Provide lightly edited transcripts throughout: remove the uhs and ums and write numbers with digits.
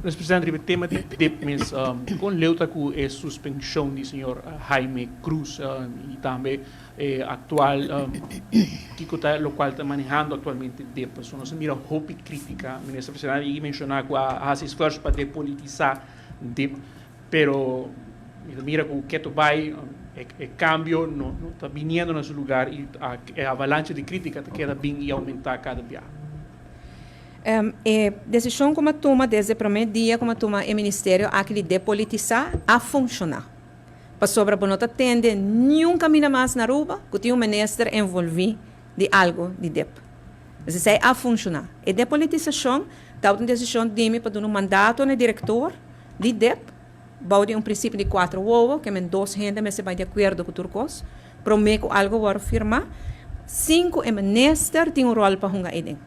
Minister Presidente, riba e tema di dip mes, kon leu ta ku e suspenshon di señor Jaime Cruz i tambe e aktual kiko ta lokual ta manehando aktualmente dip? Pasobra nos a mira hopi kritika. Minister Presidente a menshoná ku a hasi esfuerso pa depolitisá dip, pero mi ta mira ku ketu bai e kambio no ta biniendo na su lugar i e avalancha di kritika ta keda bin i oumentá kada biaha. E desishon ku mi a tuma desde e promé dia ku mi a tuma e ministerio aki di depolitisá a funshoná. Pasobra bo no ta tende niun kaminda mas na Aruba ku tin un minister envolví di algu di dep. Pues esei a funshoná. E depolitisashon tabata un desishon di mi pa duna un mandato na e direktor di dep bou di un prinsipio di kuatro wowo, ke men dos hende mester bai di akuerdo ku tur kos promé ku algu wòrdu firmá, sin ku e minister tin un ròl pa hunga eiden.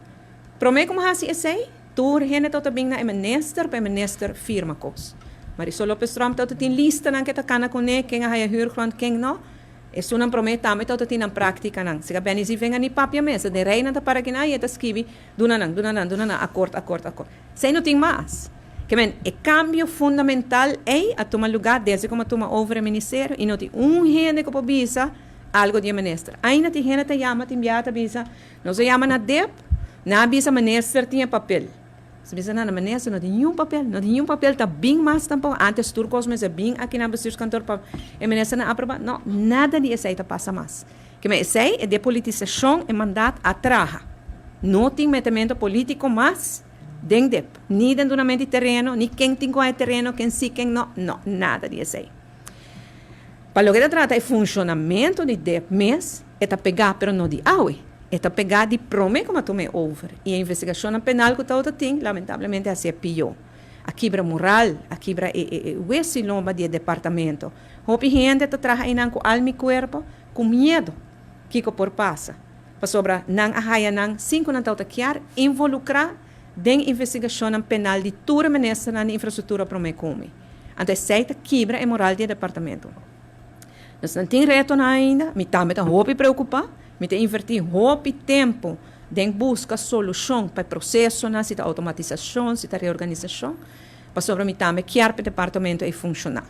Promé ku mi hasi esei, tur hende tabata bin na e minister pa e minister firma kos. Marisol Lopez Tromp tabata tin listanan ku e ta kana kuné, ken a haya huurgrond, ken no. Esunnan promé tambe tabata tin nan práktikanan. Sika Benny Zieven a ni papia mes, den reinan ta para kinan i e ta skibi, duna nan, duna nan, duna nan, akort, akort, akort. Esei no tin mas. Ke men, e kambio fundamental ei a tuma lugá desde ku mi a tuma over e ministerio i no tin un hende ku por bisa algu di e minister. Ainda tin hende ta yama, tin biaha ta bisa, Nos a yama na dep, nan a bisa minister tin e papel. Nos a bisa nan, minister no tin niun papel, no tin niun papel ta bin mas tampoco. Antes tur cos mester bin aki na bestuurskantoor pa e ministernan aproba. No, nada di esey ta pasa mas. Keme esey e depolitisacion, e mandaat a traha. No tin metemento politico mas den dep, ni den dunamento di tereno, ni ken tin cu hay tereno, ken si, ken no, no, nada di esey. Pa loke ta trata e funshonamentu di dep mes, e ta pegá, pero no di awe. E ta pegá di promé ku a tum'é over. I e investigashonnan penal ku tabata tin, lamentablemente a hasié pió. A kibra moral, a kibra e e e wes i lomba di e departamento. Hopi hende ta traha einan ku alma i kuerpo, ku miedu kiko por pasa. Pasobra nan a haya nan sin ku nan tabata kier involukrá den investigashonnan penal di tur e ministernan di infrastruktura promé ku mi. Anto esei ta kibra e moral di e departamento. Nos nan tin retonan ainda, mi tambe ta hopi preocupa, mi ta inverti hopi tempo den busca solucion pa e procesonan, si ta automatisacion, si ta reorganisacion, pasobra mi tambe kier pa e departamento ei funciona.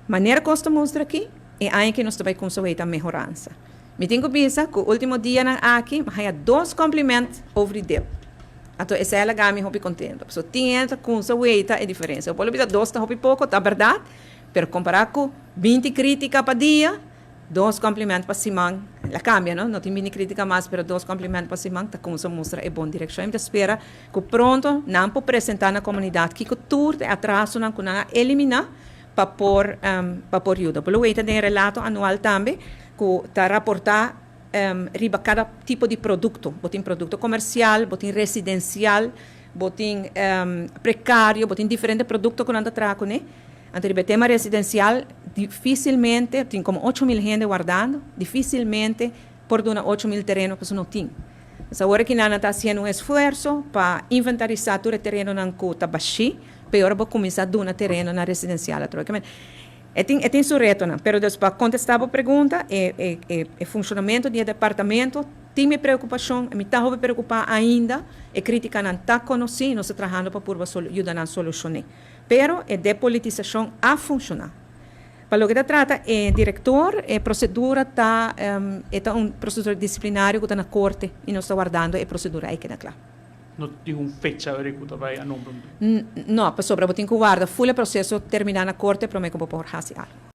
Manera cos ta mustra aki, e aña aki nos ta bay cuminsa weta mehoransa. Mi tin cu bisa cu ultimo dianan aki mi haya dos compliment over di dep. Anto esei a laga mi hopi contento. Pasobra tin hende ta cuminsa weta e diferencia. Bo por lo bisa dos ta hopi poco, ta berdad, pero compara cu 20 critica pa dia, dos compliment pa siman, la cambia no, no tin 20 critica mas, pero dos compliment pa siman ta cuminsa mustra e bon direccion. Y mi ta spera cu pronto nan por presenta na comunidad kico tur ta e atrasonan cu nan a elimina pa por pa por yuda. Bo lo weta den e relato anual tambe ku ta raportá riba kada tipo di produkto. Bo tin produkto komersial, bo tin residensial, bo tin prekario, bo tin diferente produkto ku nan ta traha kuné. Anto riba e tema residensial difisilmente, tin komo 8000 hende wardando, difisilmente por duna 8000 tereno pasobra no tin. Pues awor aki nan ta hasiendo un esfuerso pa inventarisá tur e terenonan ku ta bashí, pe ora bo kuminsá duna tereno na residensial atrobe. E tin e tin su retonan, pero dus pa kontestá bo pregunta, e e e e funshonamentu di e departamento tin mi preokupashon, mi ta hopi preokupá ainda, e krítikanan ta konosí, nos ta trahando pa purba yuda nan solushoné. Pero e depolitisashon a funshoná. Pa loke ta trata e direktor, e prosedura ta e ta un prosedura disiplinario ku ta na korte i nos ta wardando e prosedura ei keda kla. No tin un fecha ora ku ta bai a nombra un. No, pasobra bo tin ku warda ful e proseso terminá na korte promé ku bo por hasi algu.